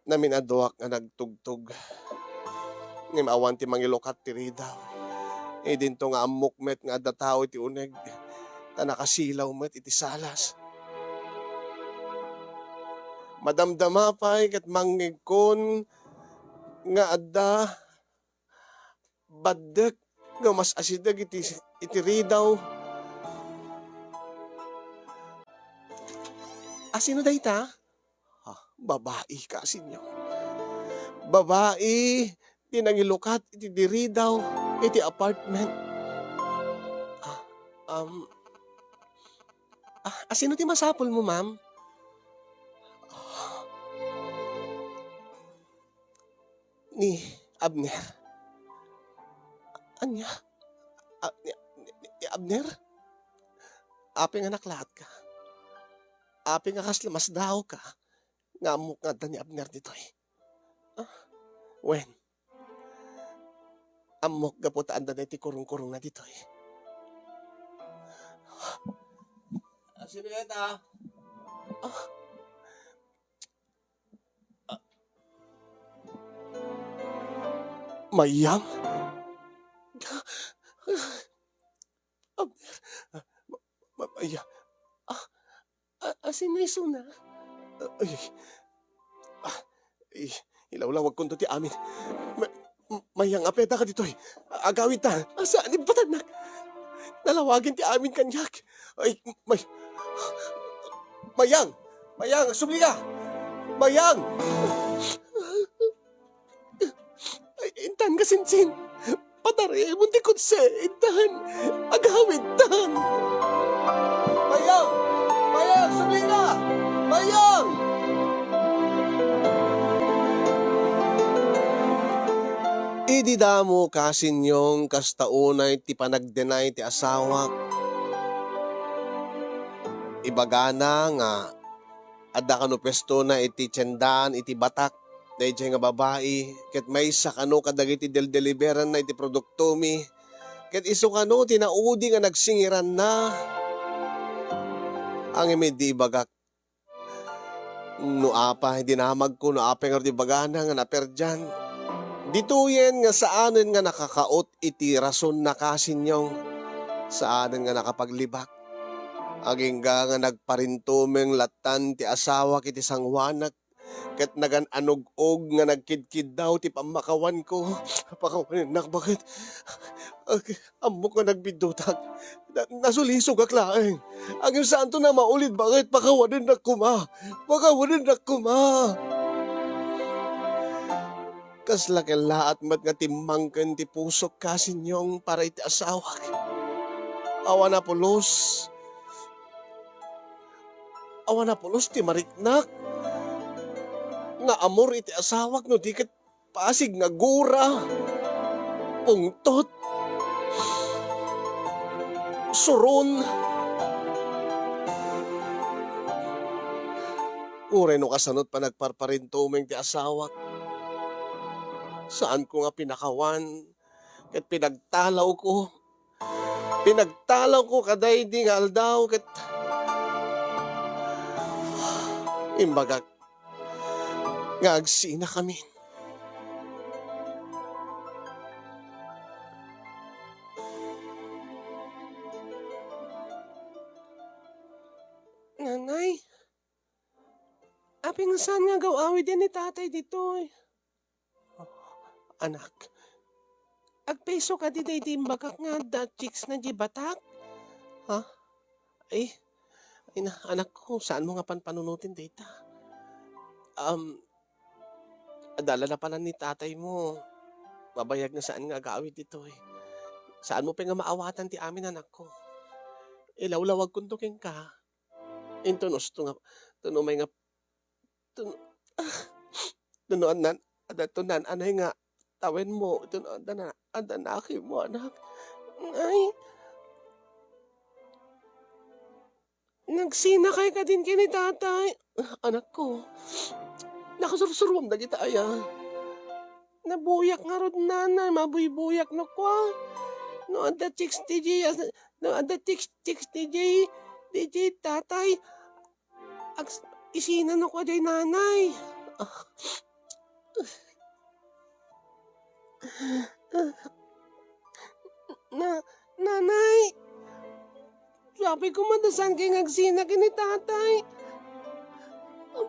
Naminaduak nga nagtugtog. Ngem awan ti mangilukat ti ridaw. Idinto nga ammok met nga adda tao iti uneg, ta nakasilaw met iti salas. Madamdama pay ket mangngegkon nga adda baddek nga mas asideg iti, iti ridaw. Asino dayta? Ah, babai, Kasinyong. Babai ti nangilukat iti diridaw iti apartment. Ah, um, ah, asino ti masapulmo, ma'am? Ah, ni Abner. Ania? Ah, ni, ni, ni Abner? Apay nga naklaatka? Apay nga kasla masdaawka nga ammok nga adda ni Abner ditoy? Ah, wen, ammok gapu ta adda daytoy kurungkurongna ditoy. Ah, sino dayta? Ah, Mayang? Abner? Ah, ma-, ma-, Mayang? Ah, ah, ah, sino isuna? Ah, ay, ah, ay, ilawlawagkonto ti amin. Ma-, ma-, Mayang, apay addaka ditoy? Agawidta. Saan, ibatannak. Nalawagen ti amin kaniak. Ay, may-, Mayang! Mayang, sublika! Mayang! Ay, intan nga Chinching, patariemon ti kotse, intan, agawidtan. Mayang! Mayang, subli na! Mayang! Idi damo, Kasinyong, kasta unay ti panagdenay ti asawak, ibagana nga adda kano puestona iti tiendaan iti batak daydiay nga babai, ket maysa kano kadagiti deldeliberanna iti produktomi, ket isu kano ti naudi nga nagsingiranna. Ngem idi ibagak no apay dinamagko, no apay ngarud ibagana nga naperdian. Ditoyen nga saanen nga nakakaot iti rasonna, Kasinyong. Saanen nga nakapaglibak. Agingga nga nagparintumeng lattan ti asawak iti sangoanak, ket nagan-anog-og nga nagkidkiddaw ti pammakawanko. Pakawanennak, baket. Ag-, ammok nga nagbiddutak. Na-, nasulisogak laeng. Ngem saanto a maulid, baket. Pakawanennak koma. Pakawanennak koma. Kasla kellaat met nga timmangken ti pusok, Kasinyong, para iti asawak. Awan a pulos. Awan a pulos ti mariknak nga amor iti asawak no di ket pasig nga gura, pungtot, suron. Uray no kasano't panagparparintumeng ti asawak, saanko nga pinakawan ket pinagtalawko. Pinagtalawko kadaydi nga aldaw ket imbagak nga agsinakamin. Nanay, apay nga saan nga agaw-awiden ni tatay ditoy? Anak, agpayso kadi daydi imbagak nga adda chicks na di batak? Ha? Ay, ay na, anak ko, saanmo nga panpanunoten dayta? Um, adala na panan ni tatay mo. Mabayag nga saan nga agawid ditoy. Saanmo pay nga maawatan ti amin, anak ko. Ilawlawagkonto kenka. Inton usto nga, tuno may nga, tuno, ah, tuno addan, adda to nan-anay nga tawenmo, tuno adda na, adda nakimo, anak. Ay, nagsinakay kadin ken ni tatay. Ah, anak ko, nakasursurom dagita aya. Nabuyak ngarud, nanay, mabuybuyak no kua. No adda chicks ti di, as-, no adda chicks, chicks ti di, di, di, tatay. Ag-, isina no kua diay nanay. Ah. Na, nanay, sabi ko, madasan kay nga agsina ken ni tatay.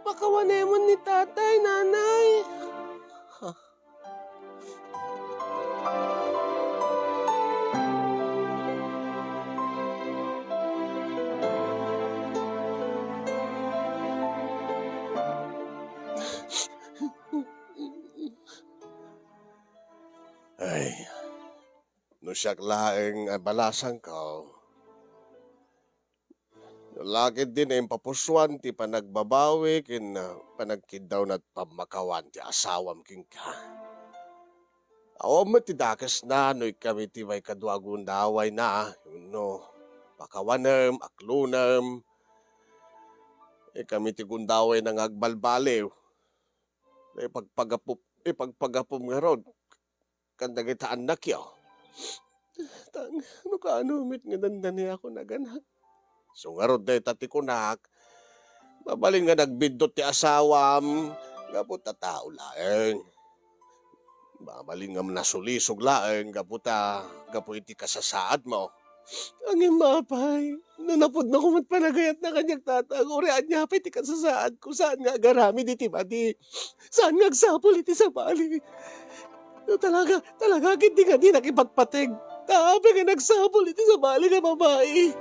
Pakawanemon ni tatay, nanay. Ay, no siak laeng a balasangko, no la ketdi nga impapusuan ti panagbabawi ken, ah, panagkiddawna ti pammakawan ti asawam kenka. Awan met ti dakesna no ikkami ti maikadua a gundawayna, no pakawanem, aklonem, ikkami ti gundawayna nga agbalbaliw. Ipagpagapup-, ipagpagapum ngarud kadagiti annakyo. Tang, no kaano met nga dandaniak naganak. Isu ngarud dayta ti kunak, mabalin nga nagbiddut ti asawam gapu ta tao laeng. Mabalin nga nasulisog laeng gapu ta, gapu iti kasasaadmo. Ngem apay, no napudno koma ti panagayatna kaniak, tatang, uray ania pay ti kasasaadko, saan nga agaramid iti madi, saan nga agsapul iti sabali. No talaga, talaga, ket di nga dinak ipatpateg. Ta apay nga nagsapul iti sabali nga babai?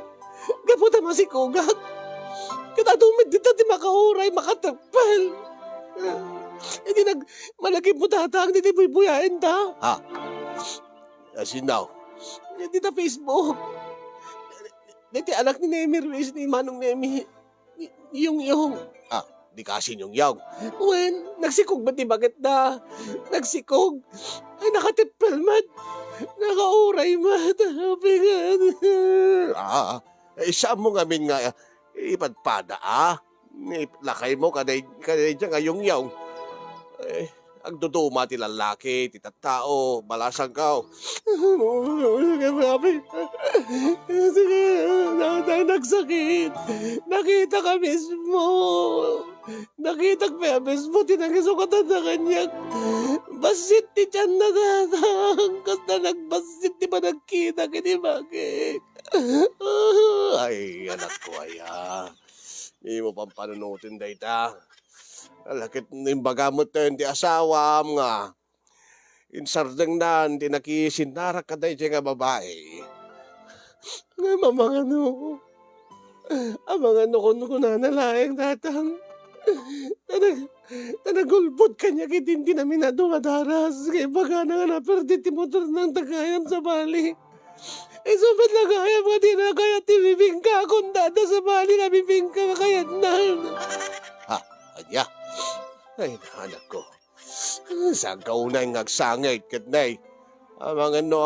Gapu ta masikogak. Ket adu met dita ti makauray, makateppel. Idi nag-, malagipmo, tatang, ditoy buybuyaenta. Ha? Asino? Dita Facebook. Daytoy anak ni Nemi Ruiz ni Manong Nemi. Ni, Yongyong. Ah, di kasin Yongyong. Wen, nagsikog met ti baketda. Nagsikog. Ay, nakatippel met. Nakauray met. Apingan. Ah, eh, saan mo ngamin nga, eh, ipadpada, ah? Ni lakay mo, kaday, kaday dyan nga Yongyong. Eh, agduduma ti lallaki, ti tattao, balasangkaw. Sige, papi. Sige, nag-, nagsakit. Nakita ka mismo. Nakita ka mismo, ti nangisukatan na kaniak. Bassit ti tiyan na, tatang. Kasta nagbassit ti panagkita, kini bakit? Ay, anak ko, aya. Di mo pampanunutin dayta. Ala, ket imbaga met ti asawam nga insardengnan ti nakisinnarak kadaydiay nga babai. Ngem amangano, amangano kunkunana laeng, tatang. Ta nag-, ta nagulbod kaniak iti, iti naminado nga daras, nga ibagana nga naperdi ti motorna ta gayam sabali. Isu met la gayam nga dina kayat ti bibingka, kun dada sabali nabibingka nga kayatna. Ha? Ania? Ay, anak ko. Saan ka unay nga agsangit ket nay, amangan no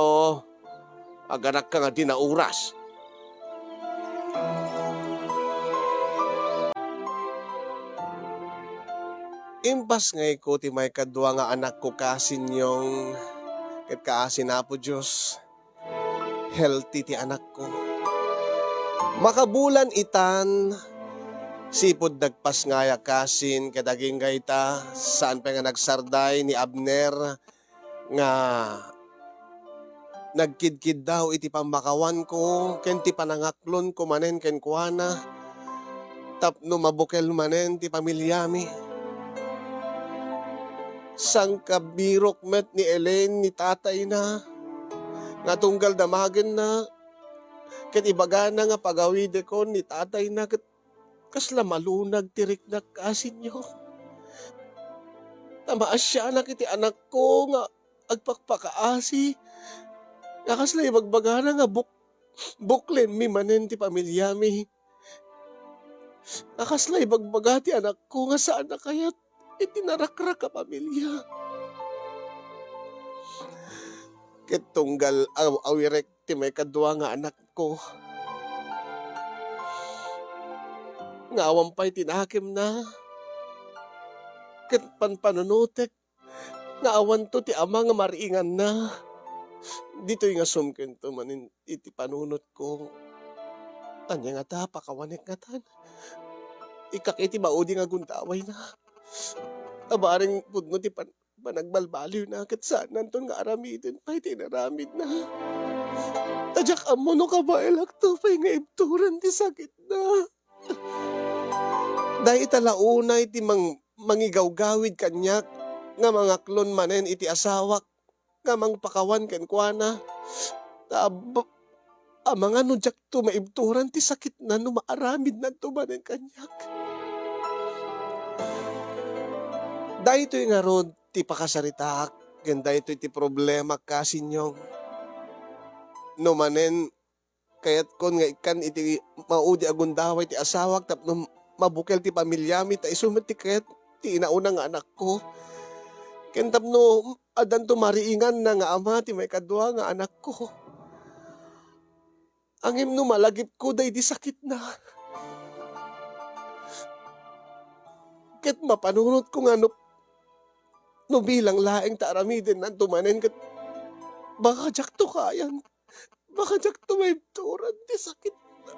aganak ka nga di nauras. Impasngayko ti maikadua nga anakko, kasin Yong, ket kaasi ni Apo Dios, healthy ti anakko. Makabulan itan, sipud nagpasngay a kasin ket agingga ita, saan pay nga nagsarday ni Abner nga nagkidkiddaw iti pammakawanko ken ti panangaklonko manen kenkuana tapno mabukel manen ti pamiliami. Sangkabirok met ni Elaine ni tatayna nga tunggal damagenna ket ibagana nga pagawidekon ni tatayna ket kasla malunag ti riknak, kasin Yong. Ta maasianak iti anakko nga agpakpakaasi, nga kasla ibagbagana nga buk-, buklenmi manen ti pamiliami. Nga kasla ibagbaga ti anakko nga saan a kayat iti narakrak a pamilia. Ket tunggal aw-awirek ti maikadua nga anakko, nga awan pay ti nakemna, ket panpanunotek nga awanto ti ama nga mariinganna. Ditoy nga sumkento manen iti panunotko. Ania ngata, pakawanek ngatan? Ikkak iti maudi nga gundawayna. Ta bareng pudno ti pan-, panagbalbaliwna ket saannanton nga aramiden pay ti inaramidna. Ta diak ammo no kabaelakto pay nga ibturan ti sakitna. Dayta la unay ti mang-, mangigawgawid kaniak nga mangaklon manen iti asawak nga mangpakawan kenkuana. Ta ab-, amangan no diakto maibturan ti sakitna no maaramidnanto manen kaniak. Daytoy ngarud ti pakasaritaak ken daytoy ti problema, kasin Yong. No manen kayatkon nga ikkan iti maudi a gundaway ti asawak tapno mabukel ti pamiliami, ta isu met ti kayat ti inauna nga anakko. Ken tapno addanto mariinganna nga ama ti maikadua nga anakko. Ngem no malagipko daydi sakitna, ket mapanunotko nga no, no bilang laeng ta aramidennanto manen, ket baka diakto kayan. Baka diakto maibturan ti sakitna.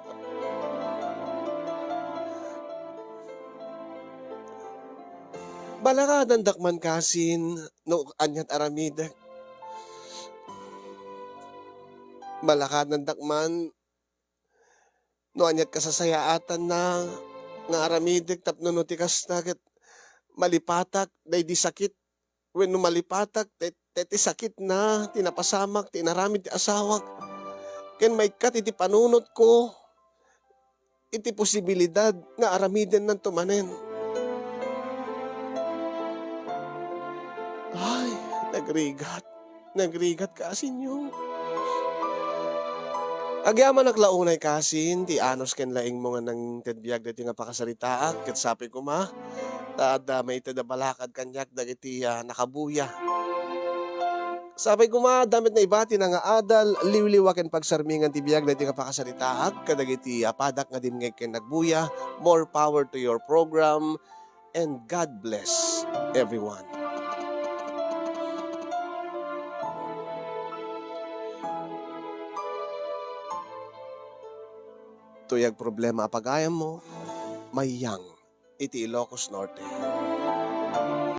Balakadandak man kasin no aniat aramidek. Balakadandak man no aniat kasasayaatanna nga aramidek tapno no ti kasta ket malipatak daydi sakit wenno malipatak ti, ti, ti sakitna, ti napasamak, ti inaramid ti asawak, ken maikkat iti panunotko iti posibilidad nga aramidennanto manen. Ay, nagrigat. nagrigat ka, asinyo. Agyamanak la unay, kasin, ti anus ken laingmo nga nangted biag daytoy nga pakasaritaak, ket sapay koma, ta adda maited a balakad kaniak dagiti, ah, nakabuya. Sapay koma, adda met naibati nga adal, liwliwa ken pagsarmingan ti biag daytoy nga pakasaritaak kadagiti, ah, padak nga dimngeg ken nagbuya. More power to your program, and God bless everyone. Tuyag problema a pagayammo, maiyang iti Ilocos Norte.